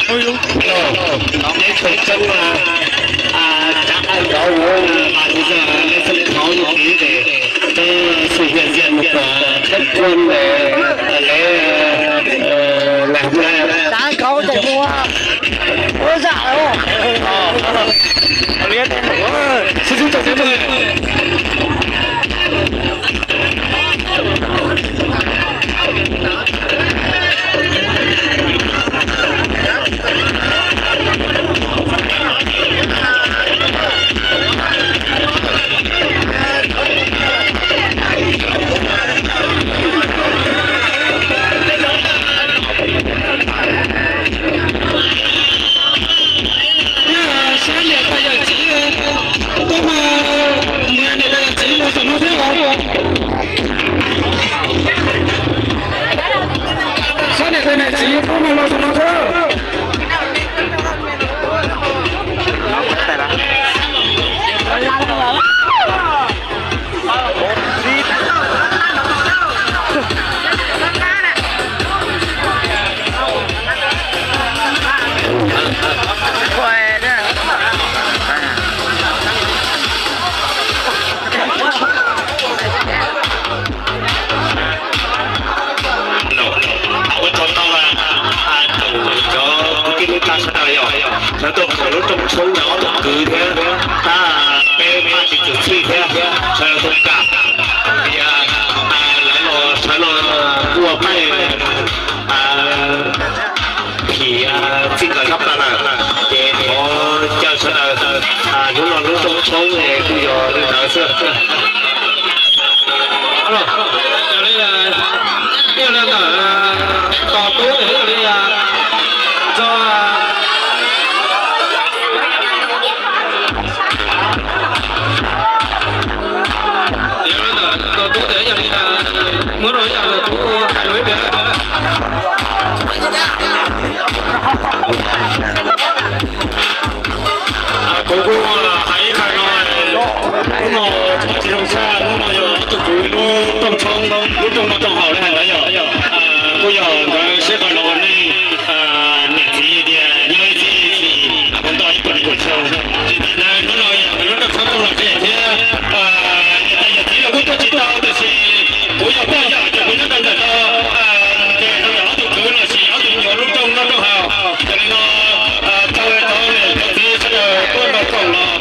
Hello, teb chaws Tseeb, a, a, cov uas a, lawv xeem Thoj mus kis ces rau sự hiện diện của khách quân để, để lễ, ờ, ngày hôm nay. Cá cáu chảy mua. Ôi, dạ rồi. Xin chào các bạn. Sab niam tais yawm txiv, tuaj mas niam tais yawm txiv los saum no thiab os. Sab niam tais niam txiv tuaj mas los saum no thiab. Ua tsaug ntau, tus cov kwv tij neej tsa sawv daws yog lawv tuaj khaws lub rooj tshoob rau ob tug kwv thiab, tab peb pab txiv kwv tij thiab sawv daws tau kam, lawv los sawv los ua pab phim txij nkawm sab plaws lawm, ces thov caw sawv daws hnub no lub rooj tshoob kuj yog li ntawd xwb. Yog li, yog li ntawm tos tub yog li tso, yog li ntawm tos tub yog li muab rau ib yam tus tub hais lus ib pliag. Kuv kuj hais ib qho no, hnub no tsis zoo tshaj, hnub no yog ob tug kwv lub rooj tshoob, lub rooj noj rooj haus li hais ntawd yog, kuj yog nkawd sib qawm los ua neej, niam txiv tias nyob ib txhis ib txhis, kuv nto ib puas li kuv chaw. Tsis tas ntawd hnub no yog nkawd lub rooj tshoob los tseg thiab, niam tais yawm txiv los kuj tuaj tsis tau tiam sis kuv yog poj yawm ces kuv nyob rau ntawm no, ces rau ntawm ob tug kwv los sis ob tug me nyuam lub rooj noj rooj haus. Yog li no, caw tau niam caw txiv sawv daws tuaj nrog koom los,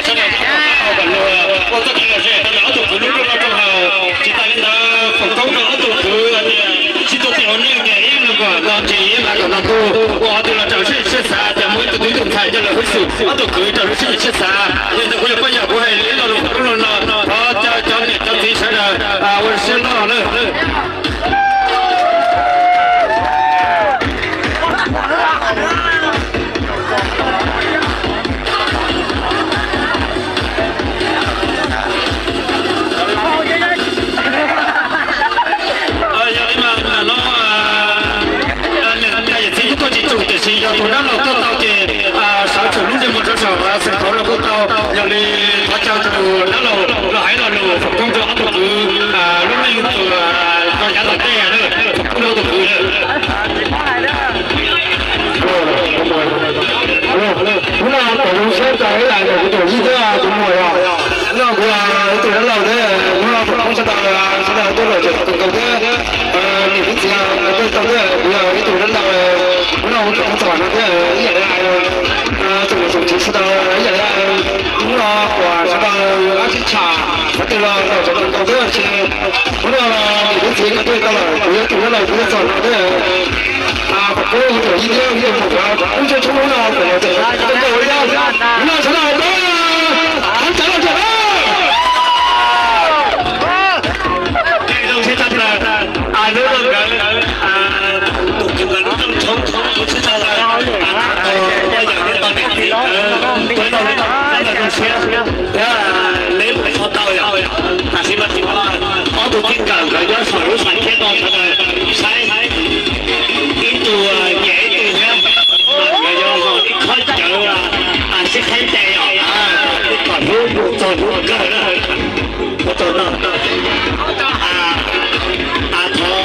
sawv daws noj haus kom luag ua txoj kev lom zem rau ntawm ob tug kwv lub rooj noj rooj haus. Tsis tas li ntawd foom koob rau ob tug kwv hais tias sib tw ua neej ces ib leeg kom no ntsis ib leeg kom no tu, ua qhov twg los raws siab siab xav, ces muaj ib tug tub ib tug ntxhais coj los hwj xwm ob tug kwv raws lub siab nyiam siab xav. Yog li ntawd kuv yog poj yawm kuv hais li ib lo lus rau hnub no, thov caw cov niam cov txiv sawv daws ua siab loj na. Yog li mas ntawm no, niam tais yawm txiv kuj tuaj tsis tsum tiam sis yog tus dab laug tuaj tau ces sawv tsum lub ntsej muag rau saum xeem Thoj los kuj tau. Yog li thov caw tus dab laug los hais lo lus foom koob rau ob tug kwv lub neej tus rau yav tom ntej na, foom koob rau ob tug kwv na. Hnub no tau zoo siab txais ib yam kuv tus yij thiab tus muam yog, hnub no kuv yog ib tug dab laug thiab, hnub no foom koob txog tau sawv daws tuaj lom zem tau thiab, niam thiab txiv tej tau thiab, kuv yog ib tug dab laug, hnub no kuv txog no thiab ib yam li hais, tsoom niam tsoom txiv sawv daws ib yam li hnub no uas sawv daws dab tsi tsham qhov twg los lom zem tau thiab, hnub no niam thiab txiv nkawd tuaj tau lawm, kuv yog tus dab laug kuv txog no thiab. Foom koob tus yij thiab tus muam, lub rooj tshoob hnub no kom lom zem tau li no, hnub no sawv daws peb thov caw lom zem na. Zoo siab tshaj plaws, hnub no nkawd tus kwv nkawd lub rooj tshoob kuv tsis tau lawm, poj yawm thiab tau niam txiv nkawd tuaj noj lub rooj tshoob zoo siab thiab, neb puas tau yom? Tam sim no tsis muaj ob tug txij nkawm nkawd nyob saum lub sam thiab no sawv daws saib, ib tug nyiam ib tug thiab, nkawd yuav ib khob cawv sib qhaib tes yom, kom hlub txog hnub kawg na. Thov txog no, thov tag sawv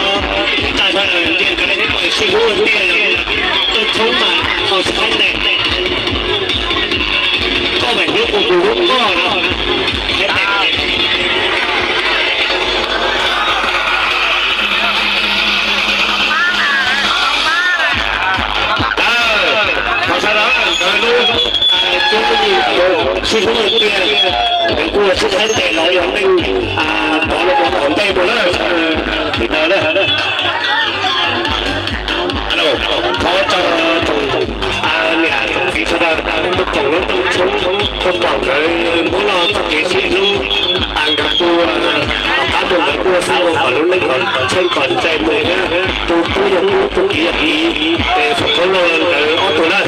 daws ntiag nkawd sib hlub tiag, rooj tshoob mas Koj tsis txhob ntes, koj mam nyob ua kuv lub koj no. Thov sawv daws nkawd lub, cov phooj ywg sib hlub tiag, nkawd kuj sib txhob ntes los yog neeg tov los ua tom ntej mus na, sawv daws na. Thov txog tsoom niam tsoom txiv sawv daws, tsoom lub tsoom tshoob, tsoom pog nkawd muab los txoj kev sib hlub, nkawd kuj, tom qab mus nkawd kuj xav ua kom lub neej kom tsheej kom ntse mus thiab, tu tub yog tub, tu kiv yog kiv, es foom koob loj nkawd ob tug na.